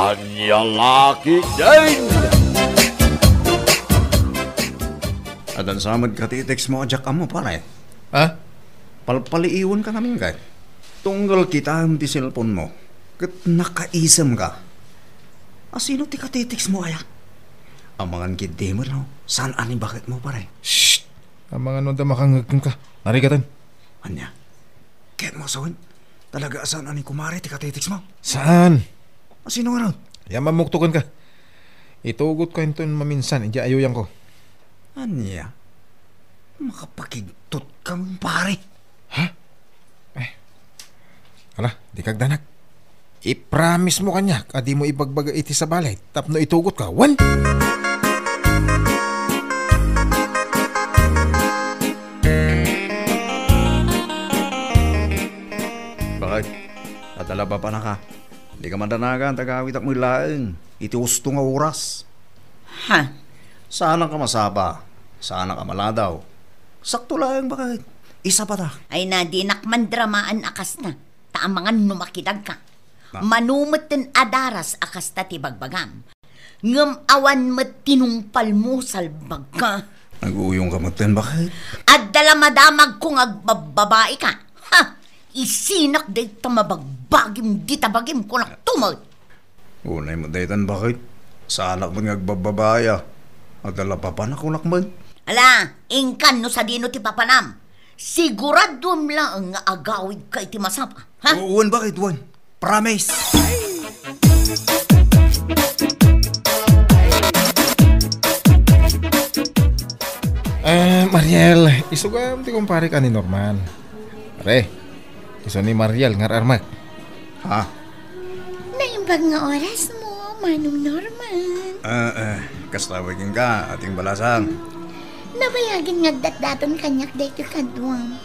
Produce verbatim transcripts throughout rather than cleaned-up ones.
Ania la ketdin? Adda sa met ka ti text mo a diak ammo, pare. Ha? Palpaliiwen ka ngamin, kay. Tunggal kitaem ti cellphone mo, ket nakaisemka. A sino ti katitext mo aya? Amangan ketdi met, no? Saan a ni baket mo, pare? Shh! Amangan no adda makangngeg kenka. Narigaten. Ania? Ket mo sawen? Talaga a saan a ni kumare ti katitext mo? Saan? A sino ngarud? Yan, mamuktoken ka. Itugot ka inton maminsan, idiay ayuyan ko. Ania? Makapakigtot ka, pare. Ha? Eh. Ala, di kagdanag. I-promise mo kaniak a di mo ibagbaga iti sabali tapno itugot ka. Wen? Bakit? Adda la papanaka. Di ka madanagan, tagawitak met laeng iti husto nga oras. Ha? Saanak a masapa, saanak a maladaw. Sakto laeng, bakit? Isapata. Ay na, dinak mandramaan a kasta. Ta amangan no makidagka. Na- Mano metten a daras a kasta ti bagbagam. Ngem awan met tinungpal mo, salbagka. Naguyong ka metten, bakit? Adda la madamagko nga agbabbabaika. Ha! Isinak dayta mabagbagim dita bagim, kunak tumet. Unay met daytan, bakit? Saanak met nga agbabbabai, a. Adda la papanak, kunak met. Ala, inkan no sadino ti papanam. Siguraduem laeng nga agawidka iti masapa, ha? O, wen, bakit, wen? Promise. Eh, Mariel, isugam ti kumparek a ni Norman. Pare, isu ni Mariel nga ar-armek. Ha? Naimbag nga oras mo, Manong Norman. Ah, eh, kasta met kenka, Ating Balasang. Nabayagen nga agdatdaton kaniak daytoy kaduam.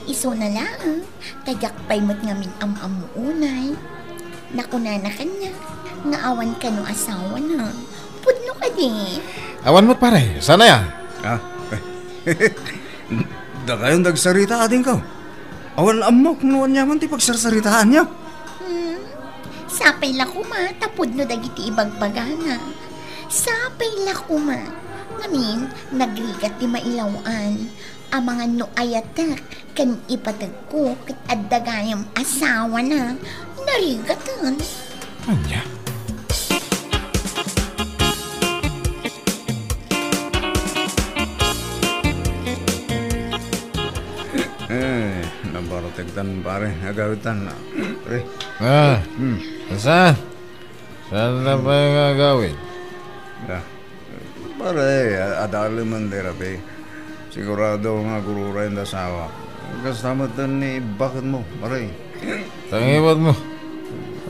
Isuna laeng, ta diak pay met ngamin am-ammo unay. Nakunana kaniak nga awan kano asawana. Pudno kadi? Awan met, pare. Saan aya? Ah. Dakayon dagsarita, adingko. Awan ammok no aniaman ti pagsarsaritaanyo. Hmm. Sapay la koma ta pudno dagiti ibagbagana. Sapay la koma. Ngamin, nagrigat ti mailaw-an. Amangan no ayatek ken ipategko ket adda gayam asawana. Narigaten. Ania? Eh, nabartektan, pare. Agawitan. Pare. Ah, hmm. Saan? Saan na ba nga agawid? Ah, pare, a-, adaleman ti rabii. Sigurado nga agururay ti asawa. Kasta met ni baket mo, pare. Tangibat mo.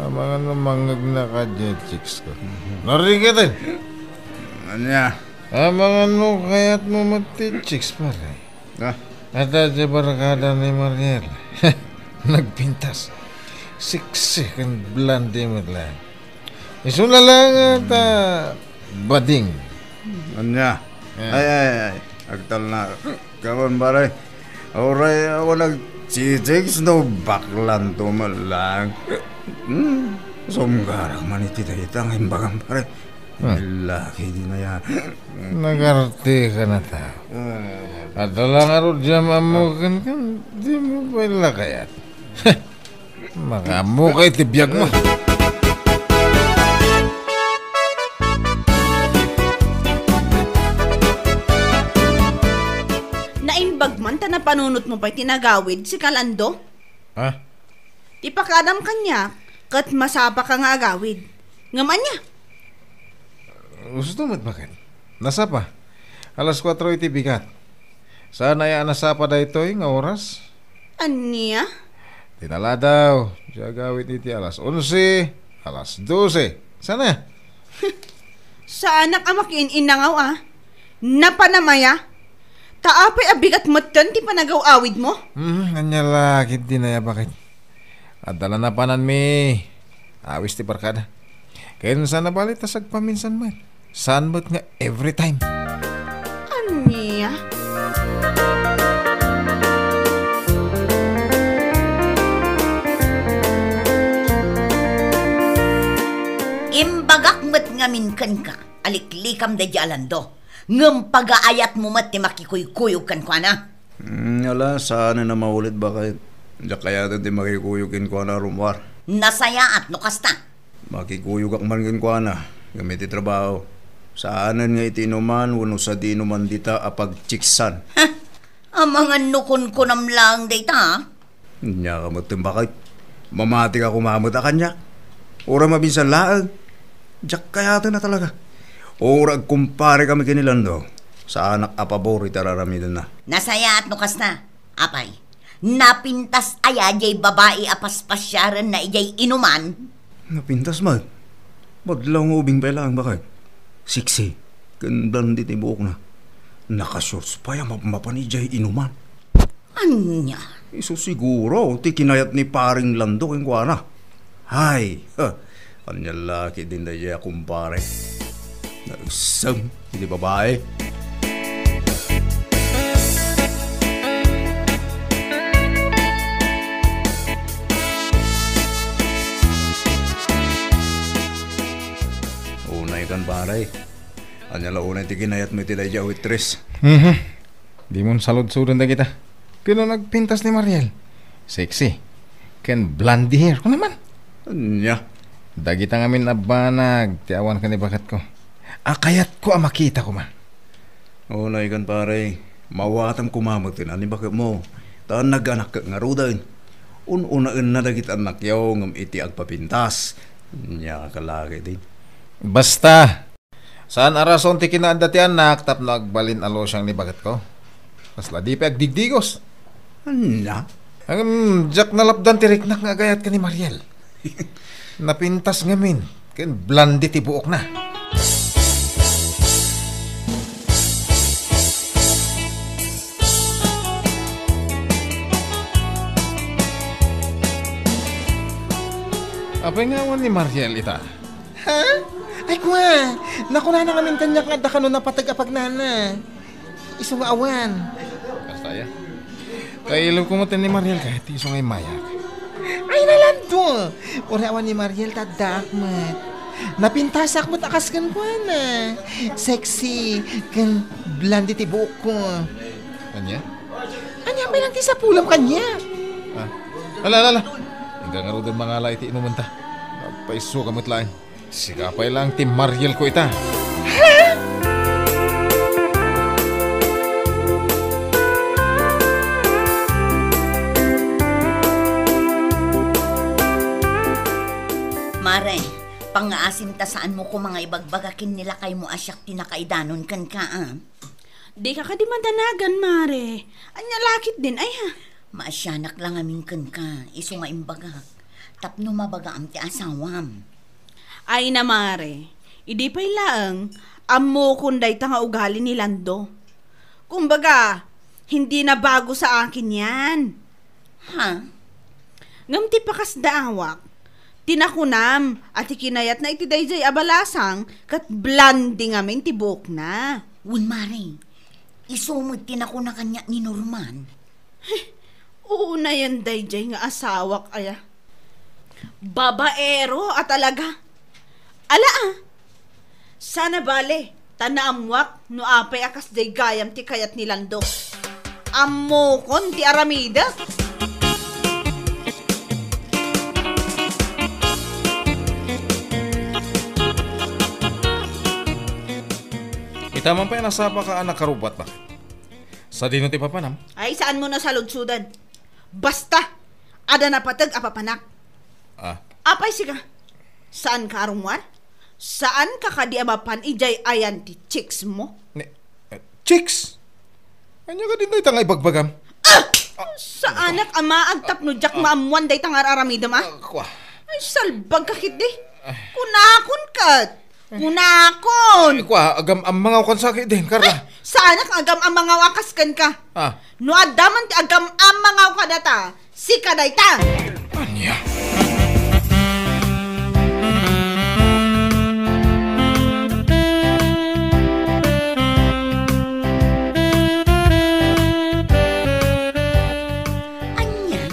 Amangan no mangngegna ka diay chicks ko. Mhm. Narigaten. Ania? Amangan no kayat mo met ti chicks, pare. Ah. Adda ti barkada ni Mariel. Nagpintas. Sexy ken blondie met laeng. Isuna laeng ta bading. Ania? Eh. Ay, ay, ay. Agtalna. Karon, pare. Uray awan nagchichicks no baklanto met laeng. Hmm. Sumgarak man iti dayta nga imbagam, pare. Hmm. Laki di na yan. Nagarte ka na ta. Ah. Adda la ngarud diay ammo kenka, di mo pay la kayat. Makaammo ka iti biag mo. Naimbag man ta napanunot mo pay ti nagawid, si Kalando? Ha? Ti pakadam kaniak, ket masapa ka nga agawid. Ngem ania? Husto met, baket. Nasapa. Alas kuatro iti bigat. Saan aya a nasapa daytoy nga oras? Ania? Ti naladaw, ti agawid iti alas onse, alas dose. Saan aya? Saanak a makiin-inangaw, a. Napanam aya? Ta apay a bigat metten ti panagaw-awid mo? Hmm, ania la ketdi aya, baket? Adda la napananmi. Awis ti barkada. Ken saan a bali ta sagpaminsan met. Saan met nga every time. Ania? Imbagak met ngamin kenka a liklikam daydi a Lando, ngem pagaayatmo met ti makikuykuyog kenkuana. Hmm, ala, saanen a maulit, baket. Diak kayaten ti makikuyog kenkuana, Romar. Nasayaat no kasta. Makikuyogak man kenkuana, ngem iti trabaho. Saanen nga iti inuman wenno sadi inuman dita a pagchiksan. Heh, amangan no kunkunam laeng dayta, a? Ania ka met, baket. Mamatika koma met a kaniak. Uray mabinsan laeng. Diak kayaten a talaga. Uray agkumpare kami ken ni Lando, saanak a pabor iti ar-aramidenna. Nasayaat no kasta, apay. Napintas aya diay babai a paspasiarenna idiay inuman? Napintas met. Madlaw nga ubing pay laeng, baket. Sexy ken blonde ti buokna. Naka-shorts pay a mapmapan idiay inuman. Ania? Isu siguro ti kinayat ni Paring Lando kenkuana. Hay, ha, ania la ketdin daydiay a kumpare? Nagsem iti babai. Unay kan, pare. Ania la unay ti kinayatmo iti daydiay a waitress? Mhm. Dimon saludsoden dagita. Ken no nagpintas ni Mariel, sexy ken blonde hair. Kunam man. Ania? Dagita ngamin a banag ti awan ken ni baketko a kayatko a makita koma. Unay kan, pare, maawatam koma met ken ni baketmo. Ta naganak ngaruden. Un-unaenna dagiti annakyo ngem iti agpapintas. Ania ka la ketdin? Basta! Saan a rason ti kinaadda ti annak tapno agbalin a losiang ni baketko? Kasla di pay agdigdigos. Ania? Ngem, diak nalapdan ti riknak nga agayat ken ni Mariel. Napintas ngamin ken blonde ti buokna. Apay nga awan ni Mariel ita? Ha? Ay, kua, nakunana ngamin kaniak nga adda kano napateg a pagnana. Isu nga awan. Kasta aya? Kailem ko met ni Mariel ket isu nga immayak. Ay, nalando! Uray awan ni Mariel, ta addaak met. Napintasak met a kas kenkuana. Sexy, ken blonde ti buokko. Ania? Ania pay lang ti sapulam kaniak? Ah, ala, ala, ala. Inka ngaruden mangala iti inumenta. Agpaiso ka met laeng. Sika pay lang ti Mariel ko ita. Mare, pangngaasim ta saanmo koma nga ibagbaga ken ni lakaymo a siak ti nakaidanon kenka, a? Dika kadi madanagan, Mare. Ania la ketdin, aya? Maasianak la ngamin kenka, isu nga imbagak, tapno mabagaam ti asawam. Ay na, Mare, idi pay laeng, ammokon dayta nga ugali ni Lando. Kumbaga, hindi na bago sa akin yan. Ha? Ngem ti pakasdaawak, ti nakunam a ti kinayatna iti daydiay a balasang ket blonde ngamin ti buokna. Wen, Mare, isu met ti nakuna kaniak ni Norman. Heh, unayen daydiay nga asawak aya. Babaero a talaga. Ala, a. Saan a bale, ta naammuak no apay a kasdiay gayam ti kayat ni Lando. Ammokon ti aramidek. Ita man pay a nasapaka a nakarubbuat, baket. Sadino ti papanam? Ay, saanmo a saludsoden. Basta, adda napateg a papanak. Ah. Apay sika? Saanka a rummuar? Saanka kadi a mapan idiay ayan ti chicks mo? Ni, eh, chicks? Ania kadi dayta nga ibagbagam? Ah! Saanak a maagtap no diak maammuan dayta nga ar-aramidem, a? Ah, kua. Ay, salbagka ketdi. Kunakon ket. Kunakon! Ay, kua, agam-ammangawkan sa ketdin, Carla. Ay, saanak agam-ammangaw a kas kenka. Ah. No adda man ti agam-ammangaw kadata, sika dayta. Ania? Ania?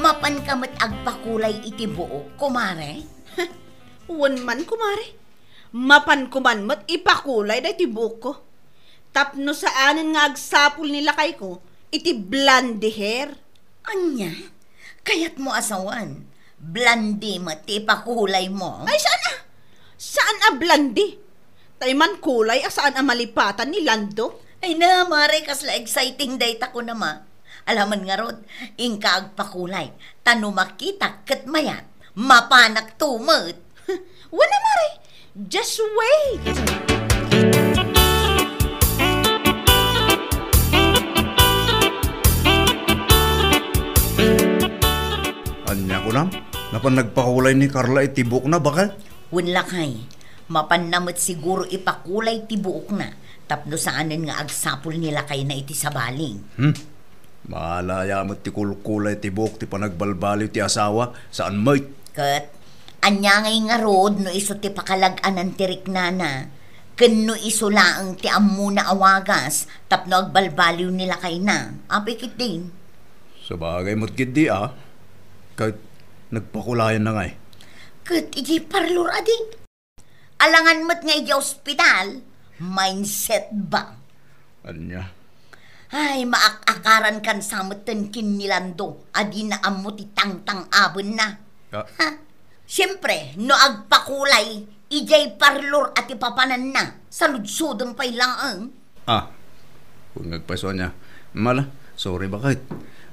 Mapanka met agpakulay iti buok, kumare? Wen man, kumare. Mapanko man met ipakulay daytoy buokko. Tapno saanen nga agsapul ni lakayko iti blonde hair. Ania? Kayatmo a sawen, blonde met ti ipakulaymo? Ay, saan a? Saan a blonde? Tay man kulay a saan a malipatan ni Lando. Ay na, mare, kasla exciting dayta kunam a. Alamon ngarud, inka agpakulay, ta no makitak ket mayat, mapanakto met. Wen a, mare, just wait. Ania kunam? Napan nagpakulay ni Carla iti buokna, baket? Wen lakay, mapanna met siguro ipakulay ti buokna tapno saanen nga agsapul ni lakayna iti sabali. Hmm. Malaya met ti kulkulay ti buok ti panagbalbaliw ti asawa, saan met? Ket ania ngay ngarud no isu ti pakalag-anan ti riknana, ken no isu laeng ti ammona a wagas tapno agbalbaliw ni lakayna? Apay ketdin? Sabagay met ketdi a. Ket nagpakulayanna ngay? Ket idiay parlor a di. Alangan met nga idiay ospital, mindset ba? Ania? Ay, maak-akaran kan sa metten ken ni Lando a dina ammo ti tangtang-abenna. Ah. Ha? Siempre, no agpakulay, idiay parlor a ti papananna, saludsoden pay laeng. Ah, kun nga agpayso ania. Mala, sorry baket.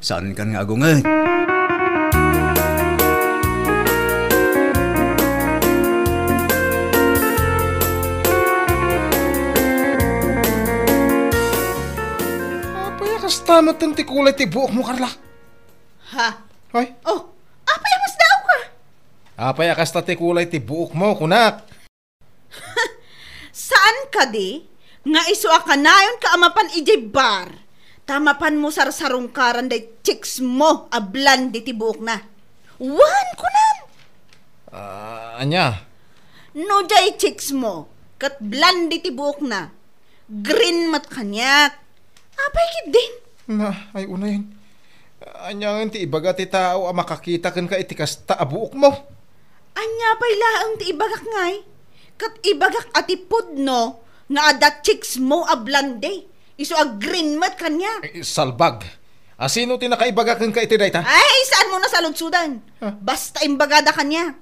Saan kan nga agunget. Apay a kasta met ti kulay ti buokmo, Carla? Ha? Ay? Oh, apay a masdaawka? Apay a kasta ti kulay ti buokmo, kunak? Saan kadi nga isu a kanayonka a mapan idiay bar, ta mapanmo sarsarungkaran day chicks mo a blonde ti buokna? Wen, kunam! Ah, ania? No diay chicks mo ket blonde ti buokna, green met kaniak. Apay ketdin? Na, ay unayen. Ania ngen ti ibaga ti tao a makakita kenka iti kasta a buokmo? Ania pay laeng ti ibagak ngay? Ket ibagak a ti pudno nga adda chicks mo a blonde, isu a green met kaniak. Eh, salbag. A sino ti nakaibaga kenka iti dayta? Ay, saan mo na saludsoden. Ah. Basta imbagada kaniak.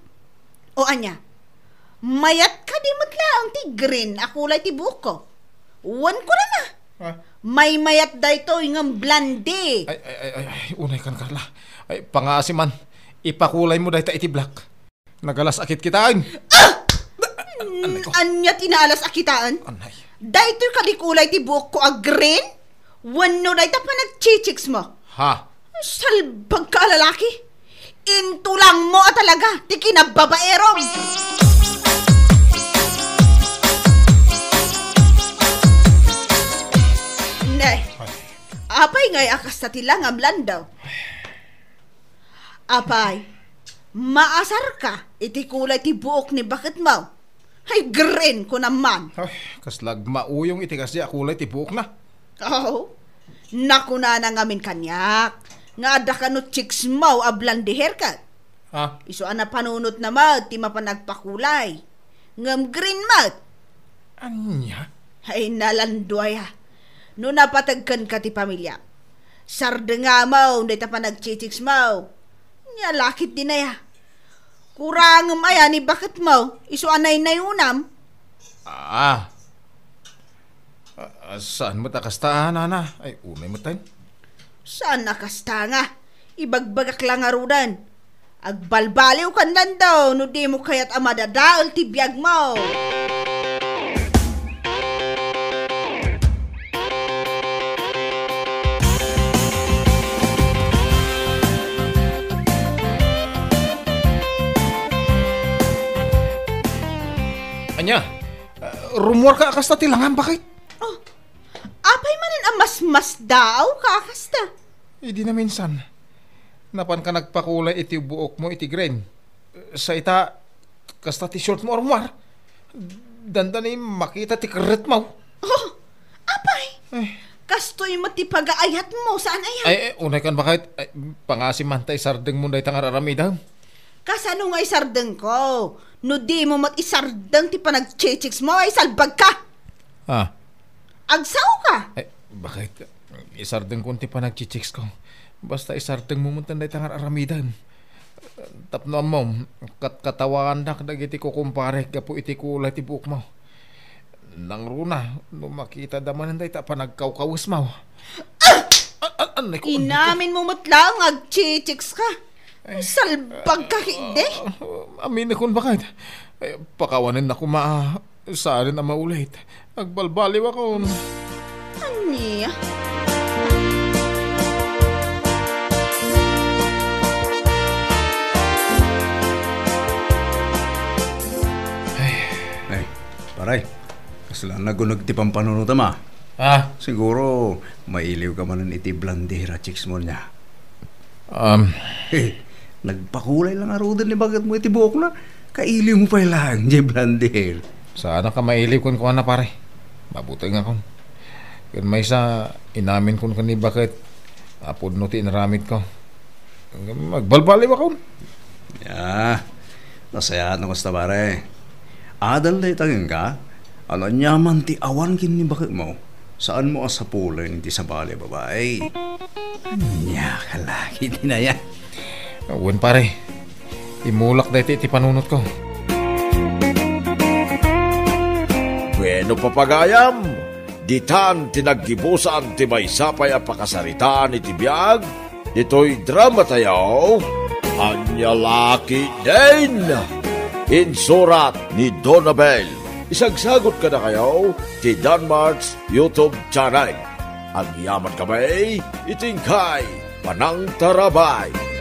O ania? Mayat kadi met laeng ti green a kulay ti buokko? Wen, kunana. Ah. Maymayat daytoy ngem blonde. Ay, ay, ay, ay, ay, unay kan, Carla. Ay, pangaasi man. Ipakulaymo dayta iti black. Nagalas a kitkitaen. Ah! Anay ko. Ania ti naalas a kitaen? Anay. Daytoy kadi kulay ti buokko a green? Wenno dayta panagchichiks mo? Ha? Salbag ka a lalaki! Intulang mo a talaga ti kinababaerom! Ne, apay ngay a kasta ti langam, Lando? Apay, maasarka iti kulay ti buok ni baketmo? Ay, green ko naman. Ay, kasla agmauyong iti kasdi a kulay ti buokna. Oh, nakunana ngamin kaniak nga adda kano chicks mo a blonde hair ket. Ha? Isu a napanunotna met ti mapan agpakulay. Ngem green met. Ania? Ay, nalanduaya. No napateg kenka ti pamiliam, sardengam dayta panagchichiks mo. Nia la ketdin aya? Kurangem aya ni baketmo, isu a naynayonam? Ah. Ah, saan met a kasta, nana? Ay, unay met tayo. Saan a kasta nga? Ibagbagak la ngaruden. Agbalbaliw kan Lando no dimo kayat a madadael ti biagmo. Ania? Ah, rummuarka a kasta ti langam, baket? Oh, apay manen a masmasdaawka a kasta? Idi naminsan, napanka nagpakulay iti buokmo iti green. Sa ita, kasta ti short mo a rummuar. Dandani makita ti kerretmo. Oh, apay? Ay. Kastoy met ti pagaayatmo, saan aya? Ay, ay, unay kan, baket. Ay, pangasim man ta isardengmo dayta nga ar-aramidem. Kasano nga isardengko? No dimo met isardeng ti panagchichiksmo, ay salbagka! Ah. Agsaoka! Ay, bakit? Isardengkon ti panagchechiksko. Basta isardengmo met dayta nga ar-aramidem. Tapno ammom, kat-, katawaandak dagiti kukumparek gapu iti kulay ti buokmo. Nangruna, no makitada manen dayta panagkawkawesmo. Ah! A-, a-, anay ko, anay ko. Inaminmo met laeng nga agchechikska. Ay, salbagka, ah, ketdi? Ah, aminekon, bakit? Ay, pakawanen na koma, saanen a maulit. Agbalbaliwakon. Ania? Ay. Ay, pare, kasla naguneg ti pampanunotam, a. Ah? Siguro, mailiwka manen iti blandier a chiksmo nia. Um, nagpakulay la ngaruden ni baketmo iti buokna. Kailiwmo pay laeng, jay blandier. Saan a mailiw kenkuana, pare. Mabutengakon. Ken maysa, inaminkon ken ni baket a pudno ti inaramidko. Agbalbaliwakon. Ya, nasayaat no kasta, pare. Adal dayta kenka, ania man ti awan ken ni baketmo. Saanmo a sapulen iti sabali a babai. Ania ka lagi ti naya? Wen, pare. Imulak dayta iti panunotko. Bueno, papagayam, ditan ti naggibusan ti maysa pay a pakasaritaan iti biag ditoy dramatayo, Ania La Ketdin. Insurat ni Donabel. Isagsagut kadakayo ti Danmark's YouTube channel. Agyamankami iti inkay panangtarabay.